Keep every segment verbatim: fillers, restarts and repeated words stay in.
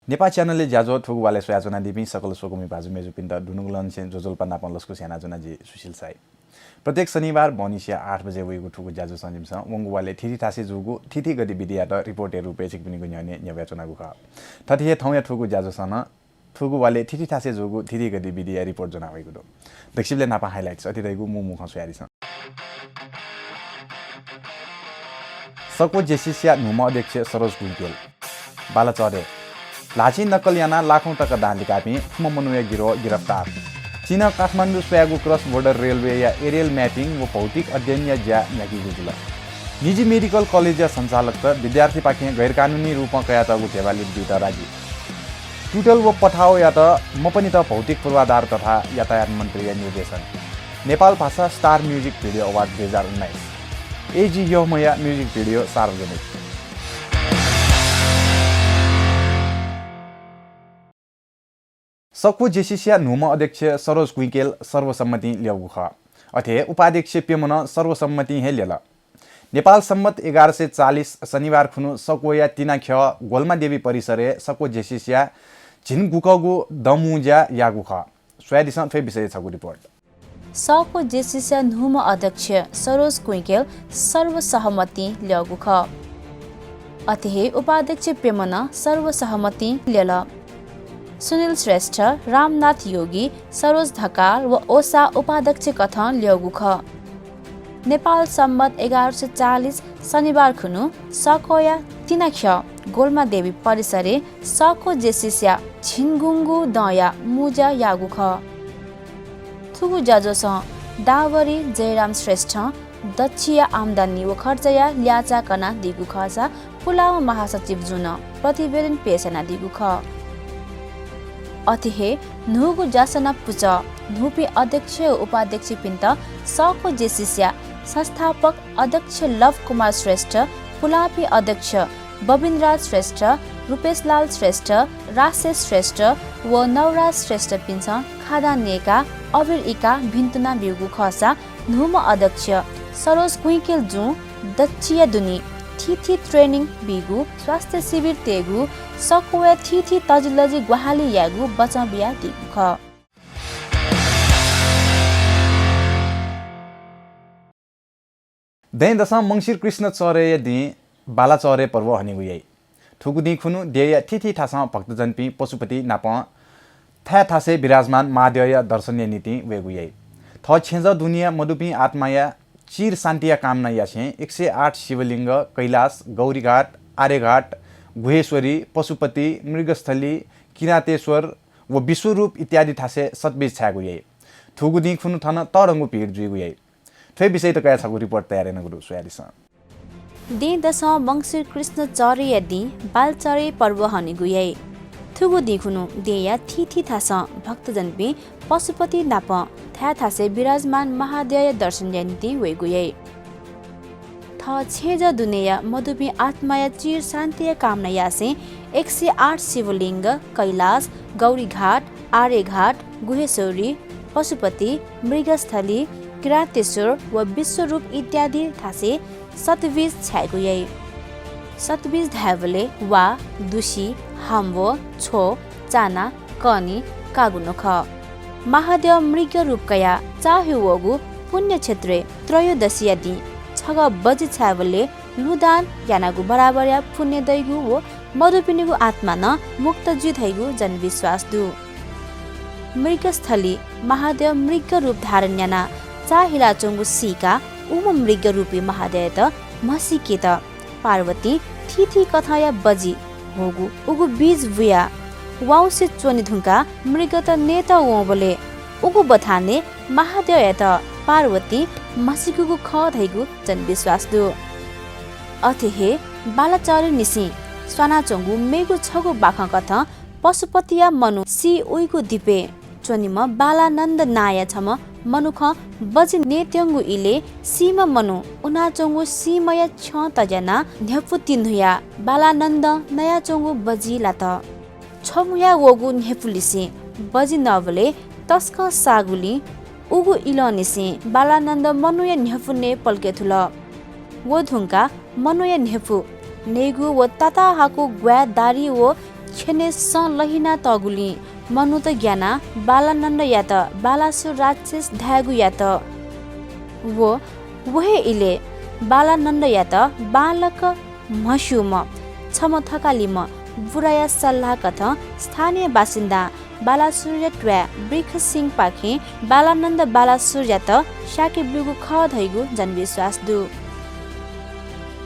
नेपाः च्यानलय् ज्याझ्वः थुगु वालय् स्वयाच्वनादीपिं सकल स्वकुमि भाजु मय्जुपिन्त दुनुगलंनिसें ज्वजलपा नापं लसकुस यानाच्वना जि सुशील साई। प्रत्येक शनिबार बहनिसिया आठ बजे वइगु थुगु ज्याझ्वलय् जिमिसं वंगु वालय् थीथी थासय् जूगु थीथी गतिविधियात रिपोर्टया रूपय् छिकपिनिगु न्ह्यःने न्ह्यब्वयाच्वनागु खः। थथे हे थौंया थुगु ज्याझ्वलय् नं थुगु वालय् थीथी थासय् जूगु थीथी गतिविधिया रिपोर्ट ज्वनावइगु दु। दक्वसिबलय् न्हापां highlights अथे धइगु मू मू खँ स्वयादिसँ। सक्व जेसिसया न्हूम्ह अध्यक्ष सरोज कुइकेल। बालाचह्रे। ल्हाःचिं नक्कल यानाः लाखौं तक दां लिकाःपिं थुम्ह मनूया गिरोह गिरफ्तार। चीनं काठमाडौं स्वयागु cross border railway या aerial mapping व भौतिक अध्ययनया ज्या न्ह्याकीगु जुल। निजी medical college या सञ्चालकत विद्यार्थीपाखें गैरकानुनी रूपं कयातःगु ध्यबा लित बीत राजी। टुटल व पठाओयात मपनीत भौतिक पूर्वाधार तथा यातायात मन्त्रीया निर्देशन। नेपाल भाषा Star Music Video Award दुई हजार उन्नाइस। एजी यःम्हया music video सार्वजनिक। सक्व जेसिसया न्हूम्ह अध्यक्ष सरोज कुइकेल सर्वसम्मतिं ल्यःगु खः। अथे हे उपाध्यक्ष प्यम्ह नं सर्वसम्मतिं हे ल्यल। नेपाल सम्बत एघार सय चालिस शनिबार खुन्हु सक्वया तिनाख्यः गोल्मा देवी परिसरय् सक्व जेसिसया झिंगुकःगु दँमुँज्या याःगु खः। स्वयादिसँ थ्व विषयय् छगू रिपोर्ट। सक्व जेसिसया न्हूम्ह अध्यक्ष सरोज कुइकेल सर्वसहमतिं ल्यःगु खः। अथे हे उपाध्यक्ष प्यम्ह नं सर्वसहमतिं ल्यल। सुनिल श्रेष्ठ, रामनाथ योगी, सरोज ढकाल व ओसा उपाध्यक्ष कथं ल्यःगु खः। नेपाल सम्बत एघार सय चालिस शनिबार खुन्हु सक्वया तिनाख्यः गोल्मा देवी परिसरय् सक्व जेसिसया झिंगुंगु दँया मुँज्या याःगु खः। थुगु ज्याझ्वलय् दावरी जयराम श्रेष्ठं दच्छिया आम्दानी व खर्चया ल्याःचाः कनादीगु खःसा पुलांम्ह महासचिवजुं नं प्रतिवेदन पेश यानादीगु खः। अथे हे न्हूगु ज्यासना पुचः न्हूपिं अध्यक्ष व उपाध्यक्षपिन्त सक्व जेसिसया संस्थापक अध्यक्ष लव कुमार श्रेष्ठ, पुलांपिं अध्यक्ष बबिनराज श्रेष्ठ, रूपेशलाल श्रेष्ठ, राशेश श्रेष्ठ व नवराज श्रेष्ठपिन्सं खादां नयेकाः अबिर इकाः भिन्तुना ब्यूगु खःसा न्हूम्ह अध्यक्ष सरोज कुइकेलजुं दच्छिया दुने थीथी training बीगु, स्वास्थ्य शिविर तयेगु, सक्वया थीथी तजिलजि ग्वाहालि यायेगु बचं बियादीगु खः। दँय्‌दसं मंसिर कृष्ण चह्रेया दिं बालाचह्रे पर्व हनेगु याइ। थुगु दिं खुन्हु देय्‌या थीथी थासं भक्तजनपिं पशुपति नापं थाय् थासय् विराजमान महाद्यःया दर्शनया निंतिं वयेगु याइ। थः छेँजः दुनेया मदुपिं आत्माया चिर शान्तिया कामना यासें एक सय आठ शिवलिङ्ग, कैलाश, गौरीघाट, आर्यघाट, गुह्येश्वरी, पशुपति, मृगस्थली, किरातेश्वर व विश्वरूप इत्यादि थासय् सतबीज छायेगु याइ। थुगु दिं खुन्हु थन तःधंगु भिड जुइगु याइ। थ्व विषयत कयाः छगू रिपोर्ट तयार यानागु दु, स्वयादिसँ। दँय्‌दसं मंसिर कृष्ण चह्रेया दिं बालचह्रे पर्व हनेगु याइ। थुगु दिं खुन्हु देय्‌या थीथी थासं भक्तजनपिं पशुपति नापं थाय् थासय् विराजमान महाद्यःया दर्शनया निंतिं वयेगु याइ। थः छेँजः दुनेया मदुपिं आत्माया चिर शान्तिया कामना यासें एक सय आठ शिवलिङ्ग, कैलाश, गौरीघाट, आर्यघाट, गुह्येश्वरी, पशुपति, मृगस्थली, किरातेश्वर व विश्वरूप इत्यादि थासय् सतबीज छायेगु याइ। सतबीज धायेबलय् वा, दुसी, हाम्व, छ्व, चाना, कनी, कागुनो खः। महाद्यः मृग रूप कयाः चाःहिउ वःगु पुण्यक्षेत्रय् त्रयोदशीया दिं छगः बजि छायेबलय् लुदान यानागु बराबरया पुण्य दइगु व मदुपिनिगु आत्मा नं मुक्त जुइ धइगु जनविश्वास दु। मृगस्थली महाद्यः मृग रूप धारण यानाः चाःहिलाच्वंगु सीकाः उम्ह मृग रूपी महाद्यःयात म्हसीकेत पार्वतीं थीथी कथंया बजि ह्वःगु उगु बीज बुयाः वाउँसे च्वने धुंकाः मृगत नयेत वंबलय् उगु बथानय् महाद्यःयात पार्वतीं म्हसीकूगु खः धइगु जनविश्वास दु। अथे हे बालाचह्रेनिसें स्वानाच्वंगु मेगु छगू बाखं कथं पशुपतिया मनू सी उइगु दिपय् च्वनीम्ह बालानन्द नांया छम्ह मनुखं बजि नयेत्यंगु इलय् सीम्ह मनू उनाच्वंगु सीम्हया छ्यं तज्यानाः न्ह्यपु तिन्हुयाः बालानन्दं नयाच्वंगु बजि लात। छ्वमुया वःगु न्ह्यपुलिसें बजि नःबलय् तसकं साःगुलिं उगु इलंनिसें बालानन्द मनूया न्ह्यपु नये पलके थुल। व धुंकाः मनूया न्ह्यपु नयेगु व ताताहाकु ग्वाये दारी व छेनय् सँ लहिना तःगुलिं मनूत ग्यानाः बालानन्दयात बालासुर राक्षस धायेगु यात। व, व हे इलय् बालानन्दयात बांलाक म्हस्यूम्ह छम्ह थकालिम्ह बुराया सल्लाह कथं स्थानीय बासिन्दां बालासुरया त्वाय् वृखसिंहपाखें बालानन्द बालासुरयात स्याके ब्यूगु खः धइगु जनविश्वास दु।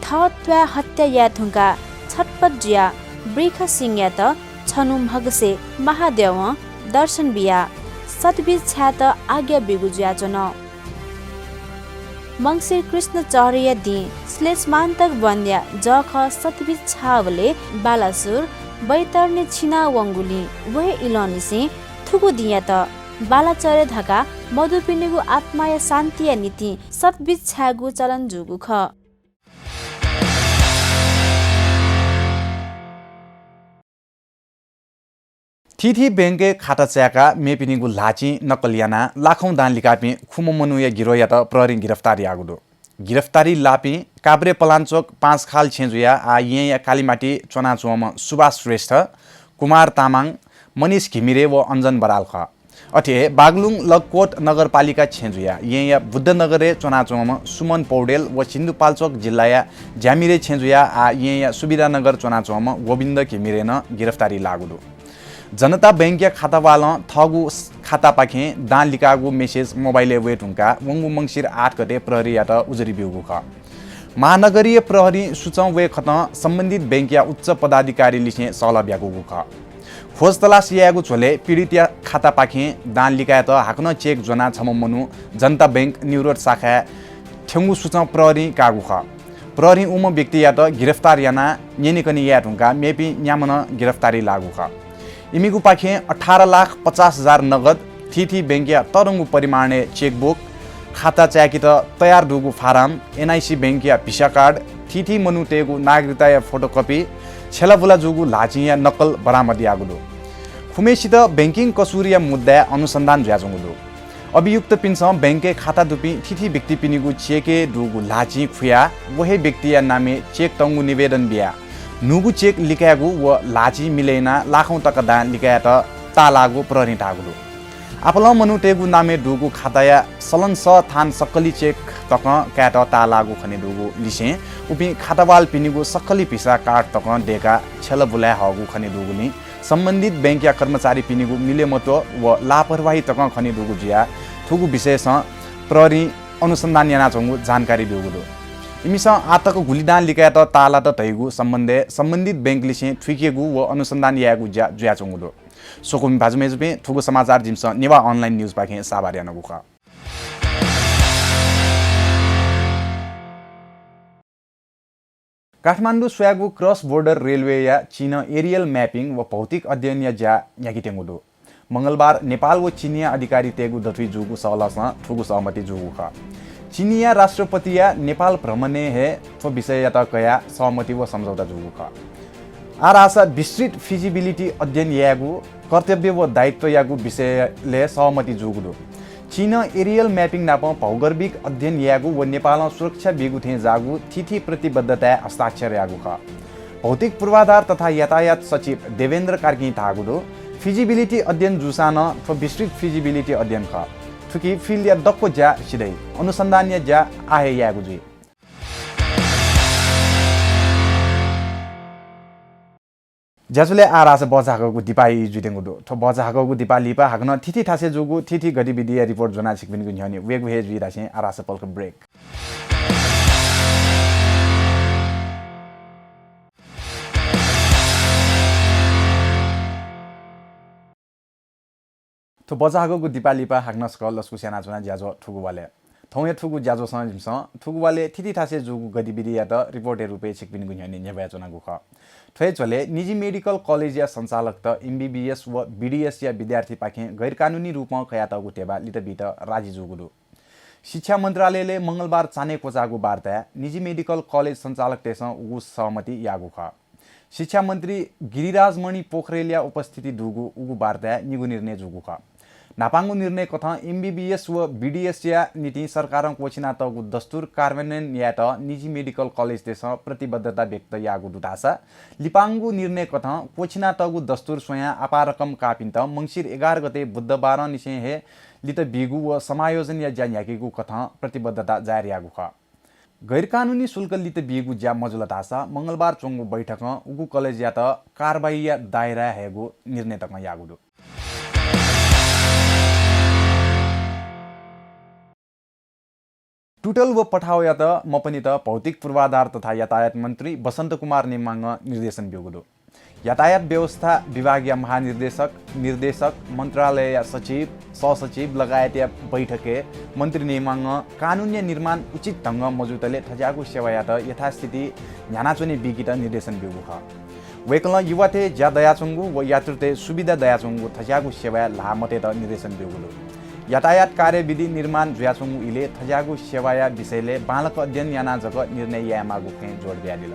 थः त्वाय् हत्या याये धुंकाः छटपट जुयाः वृखसिंहयात छन्हु म्हगसय् महाद्यवं दर्शन बियाः सतबिज छायेत आज्ञा ब्यूगु जुयाच्वन। मंसिर कृष्ण चौरया दिं श्लेष्मान्तक वनया जःखः सतबिज छाःबलय् बालासुर वैतरणी छिना वंगुलिं व हे इलंनिसें थुगु दिंयात बालाचौरे धकाः मदुपिनिगु आत्माया शान्तिया निंतिं सतबिज छायेगु चलन जूगु खः। थीथी बैंकय् खाता चाय्काः मेपिनिगु ल्हाःचिं नक्कल यानाः लाखौं दां लिकाःपिं खुम्ह मनूया गिरोहयात प्रहरीं गिरफ्तार याःगु दु। गिरफ्तारी लाःपिं काभ्रे पलाञ्चोक पाँचखाल छेँ जुयाः आः येँया कालिमाटी च्वनाच्वंम्ह सुभाष श्रेष्ठ, कुमार तामाङ, मनिष घिमिरे व अञ्जन बराल खः। अथे हे बागलुङ लककोट नगरपालिका छेँ जुयाः येँया बुद्धनगरय् च्वनाच्वंम्ह सुमन पौडेल व सिन्धुपाल्चोक जिल्लाया ज्यामिरे छेँ जुयाः आः येँया सुविधानगर च्वनाच्वंम्ह गोविन्द घिमिरे नं गिरफ्तारी लाःगु दु। जनता बैंकया खातावालं थःगु खातापाखें दां लिकाःगु मेसेज मोबाइलय् वये धुंकाः वंगु मंसिर आठ गते प्रहरीयात उजुरी ब्यूगु खः। महानगरीय प्रहरीं सूचं वये खतं सम्बन्धित बैंकया उच्च पदाधिकारीलिसें सहलह ब्याकूगु खः। खोजतलास यायेगु झ्वलय् पीडितया खातापाखें दां लिकायेत हाकनं चेक ज्वनाः छम्ह मनू जनता बैंक न्युरोड शाखाय् थ्यंगु सूचं प्रहरीं काःगु खः। प्रहरीं उम्ह व्यक्तियात गिरफ्तार यानाः न्यनेकने याये धुंकाः मेपिं न्याम्ह नं गिरफ्तारी लाःगु खः। इमिगुपाखें अठार लाख पचास हजार नगद, थीथी बैंकया तःधंगु परिमाणय् चेकबुक, खाता चाय्केत तयार दुगु फारम, एनआइसी बैंकया भिसा कार्ड, थीथी मनूतय्गु नागरिकताया फोटोकपि, छ्यलाबुला जूगु ल्हाःचिंया नक्कल बरामद याःगु दु। खुम्हय्सित बैंकिङ कसुरया मुद्दाय् अनुसन्धान जुयाच्वंगु दु। अभियुक्तपिन्सं बैंकय् खाता दुपिं थीथी व्यक्तिपिनिगु चेकय् दुगु ल्हाःचिं खुयाः व हे व्यक्तिया नामय् चेक तंगु निवेदन बियाः न्हूगु चेक लिकायेगु व ल्हाःचिं मिले यानाः लाखौं तका दां लिकायेत ताःलाःगु प्रहरीं धाःगु दु। आपालं मनूतय्गु नामय् दुगु खाताया सलंसः थान सक्कलि चेक तकं कायेत ताःलाःगु खनेदुगुलिसें उपिं खातावालपिनिगु सक्कलि भिसा कार्ड तकं दय्काः छ्यलाबुलाय् हःगु खनेदुगुलिं सम्बन्धित बैंकया कर्मचारीपिनिगु मिलेमत्व व लापरवाही तकं खनेदुगु जुयाः थुगु विषयसं प्रहरीं अनुसन्धान यानाच्वंगु जानकारी ब्यूगु दु। इमिसं आःतक गुलि दां लिकायेत ताःलात धइगु सम्बन्धय् सम्बन्धित बैंकलिसें थुइकेगु व अनुसन्धान यायेगु ज्या जुयाच्वंगु दु। स्वकुमि भाजु मय्जुपिं, थुगु समाचार जिमिसं नेवाः अनलाइन न्युजपाखें साभार यानागु खः। काठमाडौं स्वयागु क्रस बोर्डर रेलवेया चिनं एरियल म्यापिङ व भौतिक अध्ययनया ज्या न्ह्याकेत्यंगु दु। मंगलबार नेपाल व चिनिया अधिकारीतय्गु दथुइ जूगु सहलहसं थुगु सहमति जूगु खः। चिनिया राष्ट्रपतिया नेपाल भ्रमणय् हे थ्व विषययात कयाः सहमति व सम्झौता जूगु खः। आः धाःसा विस्तृत फिजिबिलिटी अध्ययन यायेगु कर्तव्य व दायित्वयागु विषयलय् सहमति जूगु दु। चिनं एरियल म्यापिङ नाप भौगर्भिक अध्ययन यायेगु व नेपालं सुरक्षा बीगु थें जाःगु थीथी प्रतिबद्धताय् हस्ताक्षर याःगु खः। भौतिक पूर्वाधार तथा यातायात सचिव देवेन्द्र कार्कीं धाःगु दु, फिजिबिलिटी अध्ययन जूसां नं थ्व विस्तृत फिजिबिलिटी अध्ययन खः। थुकी फिल्डया दक्व ज्या सिधइ, अनुसन्धानया ज्या आः हे यायेगु जुइ। ज्याझ्वलय् आः धाःसा बचाहाकःगु दिपाः जुइत्यंगु दु। थ्व बचाहाकःगु दिपाः लिपा हाकनं थीथी थासय् जूगु थीथी गतिविधिया रिपोर्ट ज्वनाः छिकपिनिगु न्ह्यःने वयेगु हे जुइ धासें आः धाःसा पलख ब्रेक। थ्व बचाहाकःगु दिपाः लिपा हाकनं सकल लसकुस यानाच्वना ज्याझ्वः थुगु वालय्। थौंया थुगु ज्याझ्वःसं जिमिसं थुगु वालय् थीथी थासय् जूगु गतिविधियात रिपोर्टया रुपय् छिकपिनिगु न्ह्यःने न्ह्यब्वयाच्वनागु खः। थ्व हे झ्वलय् निजी मेडिकल कलेजया सञ्चालकत एमबीबीएस व बीडीएसया विद्यार्थीपाखें गैरकानुनी रूपं कयातःगु ध्यबा लित बीत राजी जूगु दु। शिक्षा मन्त्रालयलय् मंगलबार चान्हय् क्वचाःगु वार्ताय् निजी मेडिकल कलेज सञ्चालकतय्सं उगु सहमति याःगु खः। शिक्षा मन्त्री गिरिराजमणि पोखरेलया उपस्थिति दुगु उगु वार्ताय् निगू निर्णय जूगु खः। न्हापांगु निर्णय कथं एमबीबीएस व बीडीएसया निंतिं सरकारं क्वःछिनातःगु दस्तुर कार्यान्वयन यायेत निजी मेडिकल कलेजतय्सं प्रतिबद्धता व्यक्त याःगु दु धाःसा लिपांगु निर्णय कथं क्वःछिनातःगु दस्तुर स्वयां अपारकं काःपिन्त मंसिर एघार गते बुधबारंनिसें हे लित बीगु व समायोजनया ज्या न्ह्याकेगु कथं प्रतिबद्धता जाहेर याःगु खः। गैरकानुनी शुल्क लित बीगु ज्या मजुल धाःसा मंगलबार च्वंगु बैठकं उगु कलेजयात कारबाहीया दायराय् हयेगु निर्णय तकं याःगु दु। टुटल व पठावयात मपनेत भौतिक पूर्वाधार तथा यातायात मन्त्री बसन्त कुमार नेमाङं निर्देशन ब्यूगु दु। यातायात व्यवस्था विभागया महानिर्देशक, निर्देशक, मन्त्रालयया सचिव, सहसचिव लगायतया बैठकय् मन्त्री नेमाङं कानुनया निर्माण उचित ढंगं मजूतले थज्याःगु सेवायात यथास्थिति न्ह्यानाच्वने बीकेत निर्देशन ब्यूगु खः। वय्कलं युवातय् ज्या दयाच्वंगु व यात्रुतय् सुविधा दयाच्वंगु थज्याःगु सेवाय् ल्हाः मतयेत निर्देशन ब्यूगु दु। यातायात कार्यविधि निर्माण जुयाच्वंगु इलय् थज्याःगु सेवाया विषयलय् बांलाक अध्ययन यानाः जक निर्णय यायेमाःगु खँय् जोड बियादिल।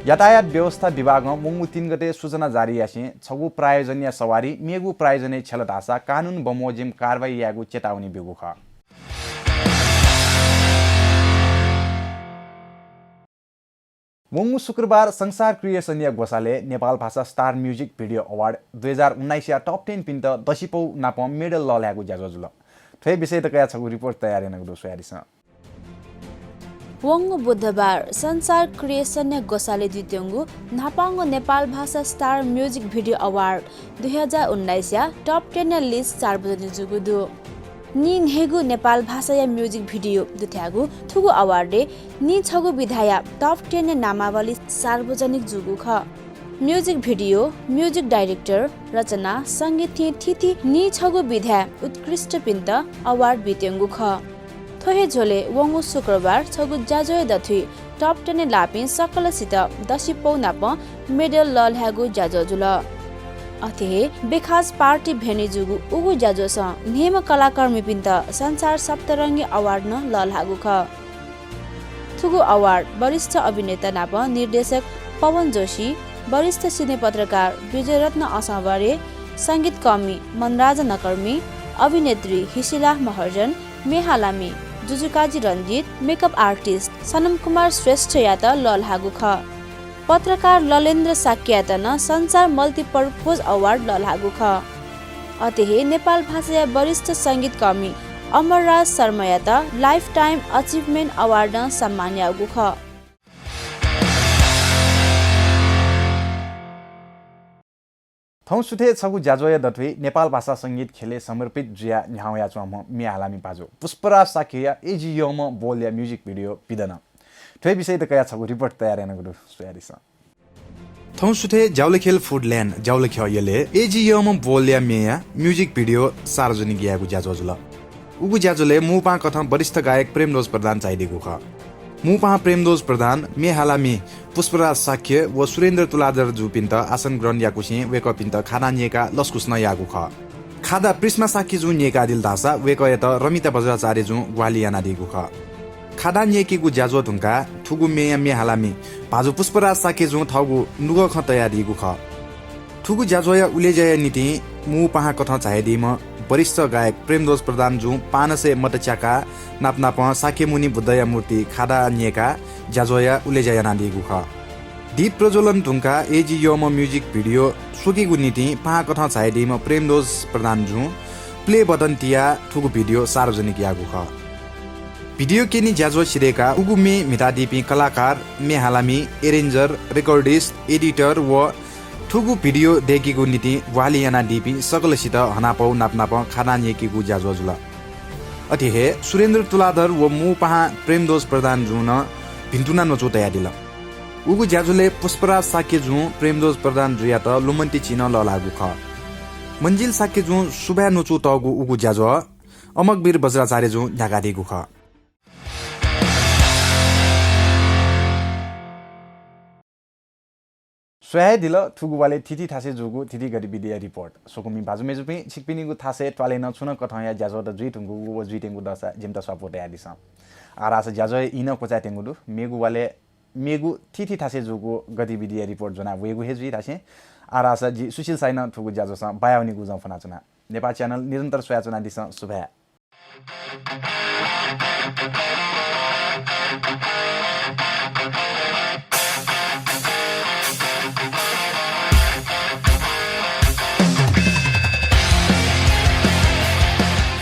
यातायात व्यवस्था विभागं वंगु तीन गते सूचना जारी यासें छगू प्रायोजनया सवारी मेगु प्रायोजनय् छ्यल धाःसा कानुन बमोजिम कारवाही यायेगु चेतावनी ब्यूगु खः। वंगु शुक्रबार संसार क्रिएसनया ग्वसालय् नेपाल भाषा स्टार म्युजिक भिडियो अवार्ड दुई हजार उन्नाइसया टप टेन पिन्त दसिपौ नापं मेडल लःल्हायेगु ज्याझ्वः जुल। थ्व विषयत कयाः छगू रिपोर्ट तयार यानागु दु, स्वयादिसँ। वंगु बुधबार संसार क्रिएसनया ग्वसालय् जुइत्यंगु न्हापांगु नेपाल भाषा स्टार म्युजिक भिडियो अवार्ड दुई हजार उन्नाइसया टप टेनया लिस्ट सार्वजनिक जूगु दु। नीन्हय्गू नेपाल भाषाया म्युजिक भिडियो दुथ्याःगु थुगु अवार्डय् नीछगू विधाया टप टेनया नामावली सार्वजनिक जूगु खः। म्युजिक भिडियो, म्युजिक डाइरेक्टर, रचना, संगीत थें थीथी नीछगू विधाय् उत्कृष्टपिन्त अवार्ड बीत्यंगु खः। थ्व हे झ्वलय् वंगु शुक्रबार छगू ज्याझ्वःया दथुइ टप टेनय् लाःपिं सकलसित दसिपौ नापं मेडल लःल्हायेगु ज्याझ्वः जुल। अथे हे बेखास पार्टी भेन्यु जूगु उगु ज्याझ्वःसं न्हय्म्ह कलाकर्मीपिन्त संसार सप्तरंगी अवार्ड नं लःल्हाःगु खः। थुगु अवार्ड वरिष्ठ अभिनेता नापं निर्देशक पवन जोशी, वरिष्ठ सिने पत्रकार विजयरत्न असंवारे, संगीतकर्मी मनराजा नकर्मी, अभिनेत्री हिसिला महर्जन, म्ये हालामि जुजुकाजी रंजित, मेकअप आर्टिस्ट सनम कुमार श्रेष्ठयात लःल्हाःगु खः। पत्रकार ललेन्द्र शाक्ययात नं संसार मल्टिपर्पोज अवार्ड लःल्हाःगु खः। अथे हे नेपाल भाषाया वरिष्ठ संगीतकर्मी अमरराज शर्मायात लाइफटाइम अचिभमेन्ट अवार्डं सम्मान याःगु खः। थौं सुथय् छगू ज्याझ्वःया दथुइ नेपाल भाषा संगीत ख्यलय् समर्पित जुयाः न्ह्याः वयाच्वंम्ह म्ये हालामि भाजु पुष्पराज शाक्यया एजी यःम्ह बोलया म्युजिक भिडियो पिदन। थ्व विषयत कयाः छगू रिपोर्ट तयार यानागु दु, स्वयादिसँ। थौं सुथय् ज्यावलख्यः फुड ल्यान्ड ज्यावलख्यः यलय् एजी यःम्ह बोलया म्येया म्युजिक भिडियो सार्वजनिक यायेगु ज्याझ्वः जुल। उगु ज्याझ्वलय् मू पाहां कथं वरिष्ठ गायक प्रेमध्वज प्रधान झायादीगु खः। मू पाहां प्रेमध्वज प्रधान, म्ये हालामि पुष्पराज शाक्य व सुरेन्द्र तुलाधर जुपिन्त आसन ग्रहण याकूसें वय्कःपिन्त खादां न्यय्काः लसकुस नं याःगु खः। खादा प्रिस्मा शाक्य जुं न्यय्कादिल धाःसा वय्कःयात रमिता बज्राचार्य जुं ग्वाहालि यानादीगु खः। खादां न्यय्केगु ज्याझ्वः धुंकाः थुगु म्येया म्ये हालामि भाजु पुष्पराज शाक्य जुं थःगु नुगः खँ तयादीगु खः। थुगु ज्याझ्वःया उलेज्याया निंतिं मू पाहां कथं झायादीम्ह वरिष्ठ गायक प्रेमध्वज प्रधान जुं पानसय् मत च्याकाः नापनापं शाक्यमुनि बुद्धया मूर्ति खादां न्यय्काः ज्याझ्वःया उलेज्या यानादीगु खः। दीप प्रज्वलन धुंकाः एजी यःम्ह म्युजिक भिडियो स्वकेगु निंतिं पाहां कथं झायादीम्ह प्रेमध्वज प्रधान जुं प्ले बटन तियाः थुगु भिडियो सार्वजनिक याःगु खः। भिडियो क्यनी ज्याझ्वः सिधय्काः उगु म्ये म्हितादीपिं कलाकार, म्ये हालामि, एरेन्जर, रेकर्डिस्ट, एडिटर व थुगु भिडियो दय्केगु निंतिं ग्वाहालि यानादीपिं सकलसित हनापौ नापनापं खादां न्यय्केगु ज्याझ्वः जुल। अथे हे सुरेन्द्र तुलाधर व मू पाहां प्रेमध्वज प्रधान जुं नं भिन्तुना न्वचु तयादिल। उगु ज्याझ्वलय् पुष्पराज शाक्य जुं प्रेमध्वज प्रधान जुयात लुमन्ति चिं नं लःल्हाःगु खः। मन्जिल शाक्य जुं सुभाय् न्वचु तःगु उगु ज्याझ्वः अमकवीर बज्राचार्य जुं न्ह्याकादीगु खः। स्वयादिल थुगु वालय् थीथी थासय् जूगु थीथी गतिविधिया रिपोर्ट। स्वकुमि भाजु मय्जुपिं, छिकपिनिगु थासय् त्वालय् नं छुं नं कथंया ज्याझ्वःत जुइधुंकूगु व जुइत्यंगु दःसा जिमित स्वापू तयादिसँ। आः धाःसा ज्याझ्वःया ई नं क्वचायेत्यंगु दु। मेगु वालय् मेगु थीथी थासय् जूगु गतिविधिया रिपोर्ट ज्वना वयेगु हे जुइ धासें आः धाःसा जि सुशील साय् नं थुगु ज्याझ्वःसं बायावनीगु जं फ्वनाच्वना। नेपाः च्यानल निरन्तर स्वयाच्वनादिसँ। सुभाय्।